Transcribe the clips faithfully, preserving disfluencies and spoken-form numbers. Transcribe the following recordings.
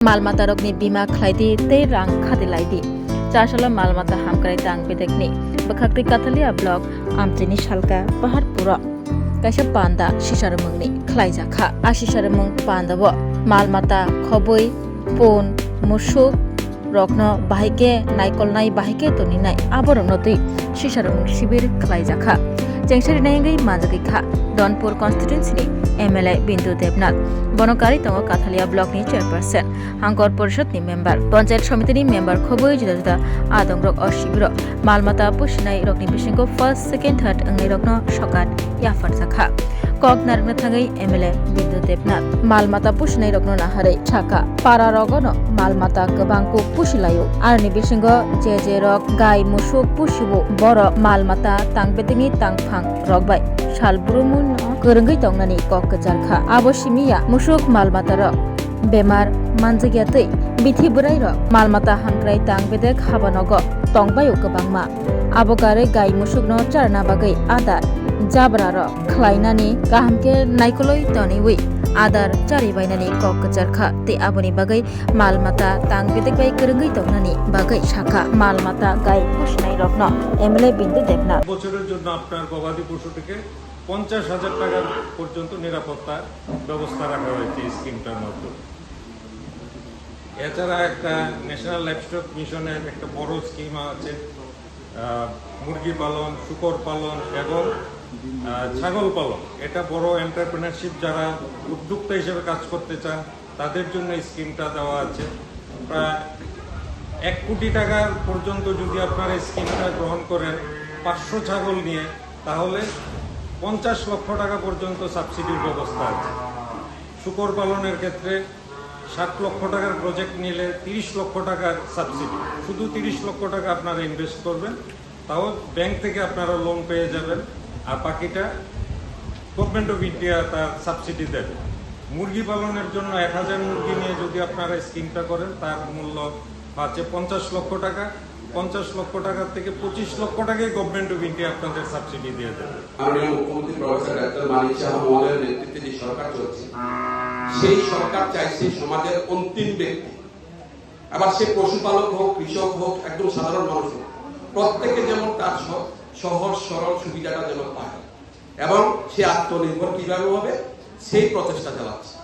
Mal matarokni bima khlai di tei rang khati lai di. Chasalo mal mata hamkrai tang bedekni bwkhaktwi Kathalia block Amchini Salka Paharpuro kaisa panda sisarwmungni khlaijakha. A sisarwmung pandao mal mata khobwi, pun, musuk rokno bahai khe naikolnai, bahai khe toninai, aborokno twi sisarwmung sibir khlaijakha. Chengsarinai wngwi manjagwi kha Donpur constituency ni M L A Bindu Debnath. Bono karwi tongo Kathalia block ni chairperson, Hangkor Porishod ni member, Panchayat Samiti ni member khobwi juda juda adongrok o sibiro mal mata pusinai rokni bisingo first, second, third wngnai rokno sokat yapharjakha. Kok narwkna thangwi M L A Bindu Debnath mal mata pusinai rokno naharwi sakha, para rogono mal mata kwbang kuk pusilaio, aroni bisingo je je rok gai musuk pusibo borok mal mata tang bedekni tangphang rok bai sal brumui no kwrwngwi tongnani kok kwcharkha. Abo simi ya musuk mal mata rok bemar manjakya twi bithi bwrwi rok mal mata hamkrai tang bedek haba nogo tongbaio kwbangma. Abo karwi gai musukno charna bagwi adar jabra rok khlainani kaham khe naikolwi toniwi adar chari bainani kok kwcharkha tei aboni bagwi mal mata tang bedek bai kwrwngwi tongnani bagwi sakha mal mata gai pusinai rokno M L A Bindu Debnath. বছরের জন্য আপনার গবাদি পশু থেকে পঞ্চাশ হাজার টাকার পর্যন্ত নিরাপত্তার ব্যবস্থা রাখা হয়েছে এই স্কিমটার মাধ্যমে। এছাড়া একটা ন্যাশনাল লাইভস্টক মিশনের একটা বড় স্কিম আছে, আহ, মুরগি পালন, শূকর পালন এবং, আহ, ছাগল পালন। এটা বড় এন্টারপ্রেনারশিপ, যারা উদ্যোক্তা হিসেবে কাজ করতে চান, তাদের জন্য এই স্কিমটা দেওয়া আছে। প্রায় এক কোটি টাকার পর্যন্ত যদি আপনারা এই স্কিমটা গ্রহণ করেন, পাঁচশো ছাগল নিয়ে, তাহলে পঞ্চাশ লক্ষ টাকা পর্যন্ত সাবসিডির ব্যবস্থা আছে। শূকর পালনের ক্ষেত্রে ষাট লক্ষ টাকার প্রজেক্ট নিলে তিরিশ লক্ষ টাকার সাবসিডি, শুধু তিরিশ লক্ষ টাকা আপনারা ইনভেস্ট করবেন, তাও ব্যাংক থেকে আপনারা লোন পেয়ে যাবেন, আর বাকিটা গভর্নমেন্ট অফ ইন্ডিয়া তার সাবসিডি দেবে। মুরগি পালনের জন্য এক হাজার মুরগি নিয়ে যদি আপনারা স্কিমটা করেন, তার মূল্য হচ্ছে পঞ্চাশ লক্ষ টাকা। পঞ্চাশ লক্ষ টাকা থেকে পঁচিশ লক্ষ টাকাই গভর্নমেন্ট অফ ইন্ডিয়া আপনাদের সাবসিডি দিয়ে দেবে। মাননীয় মুখ্যমন্ত্রী প্রফেসর ডক্টর মানিক সাহা মহোদয়ের নেতৃত্বে যে সরকার চলছে, সেই সরকার চাইছে সমাজের অন্তিম ব্যক্তি, আবার সে পশুপালক হোক, কৃষক হোক, একদম সাধারণ মানুষ হোক, প্রত্যেকে যেমন তার স-, সহজ সরল সুবিধাটা যেন পায় এবং সে আত্মনির্ভর কিভাবে হবে, সেই প্রচেষ্টা চালাচ্ছে।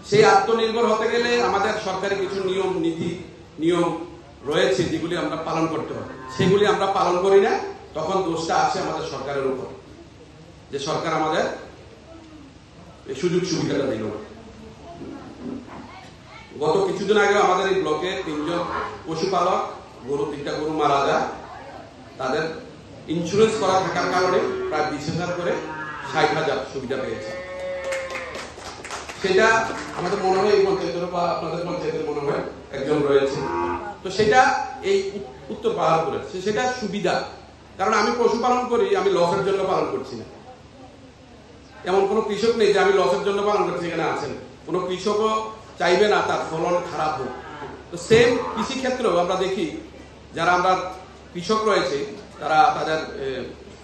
সেই আত্মনির্ভর হতে গেলে আমাদের সরকারি কিছু নিয়ম নীতি, নিয়ম রয়েছে, যেগুলি আমরা পালন করতে হবে। সেগুলি আমরা পালন করি না, তখন দোষটা আসে আমাদের সরকারের উপর, যে সরকার আমাদের এই সুযোগ সুবিধাটা দিল না। গত কিছুদিন আগে আমাদের এই ব্লকে তিনজন পশুপালক, গরু, তিনটা গরু মারা যায়, তাদের ইন্স্যুরেন্স করা থাকার কারণে প্রায় বিশ হাজার করে ষাট হাজার সুবিধা পেয়েছে। সেটা আমাদের মনে হয় এই পঞ্চায়েতেরও বা আপনাদের পঞ্চায়েতের মনে হয় একজন রয়েছে। তো সেটা এই উত-, উত্তর পাহাড়পুরে, সে-, সেটা সুবিধা। কারণ আমি পশুপালন করি, আমি লসের জন্য পালন করছি না। এমন কোনো কৃষক নেই যে আমি লসের জন্য পালন করছি, এখানে আছেন। কোনো কৃষকও চাইবে না তার ফলন খারাপ হোক। তো সেম কৃষি ক্ষেত্রেও আমরা দেখি, যারা আমরা কৃষক রয়েছে, তারা তাদের, এ,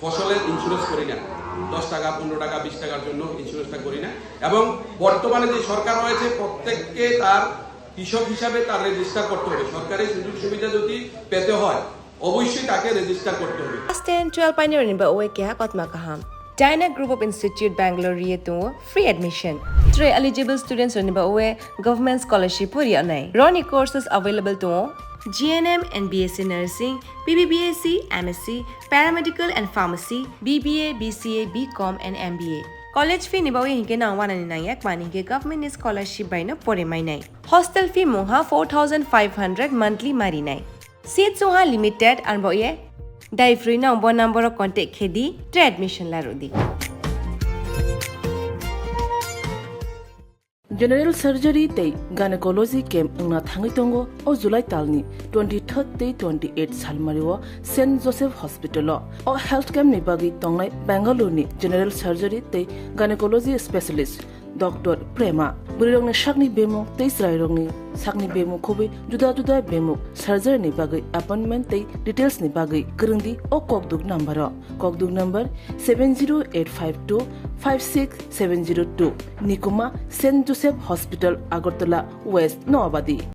ফসলের ইন্স্যুরেন্স করি না, দশ টাকা, পনেরো টাকা, বিশ টাকার জন্য ইন্স্যুরেন্সটা করি না। এবং বর্তমানে যে সরকার রয়েছে, প্রত্যেককে তার কৃষক হিসাবে তার রেজিস্টার করতে হবে। সরকারি সুযোগ সুবিধা যদি পেতে হয়, অবশ্যই তাকে রেজিস্টার করতে হবে। Class ten, twelve painirokni bagwi keha kotma kaham. Dyna Group of Institute Bangalore ri tongo free admission. Three eligible students rokni bagwi government scholarship pori anai. Roni courses available tongo G N M and B S C Nursing, B B B S C, M S C, Paramedical and Pharmacy, B B A, B C A, B Com and M B A. College fee ni bagwi hinkhe nang wanani nangya, mani hinkhe government ni scholarship bai no pore mainai. Hostel fee mungha four thousand five hundred monthly marinai. Seat songha limited, arbo ye dai free no bo number o contact khe di, tei admission la rw di. General surgery tei gynecology camp wngna thangwi tongo o July talni twenty-third tei twenty-eight salmari o Saint Joseph Hospital o. O health camp ni bagwi tongnai Bangalore ni general surgery tei gynecology specialist Doctor Prema. Bwrwirokni sakni bemuk tei chwrairokni sakni bemuk khobwi juda juda bemuk surgery ni bagwi appointment tei details ni bagwi kwrwngdi o kokduk number o. Kokduk number seven zero eight five two five six seven zero two. Nikuma Saint Joseph Hospital, Agartala West, Noabadi.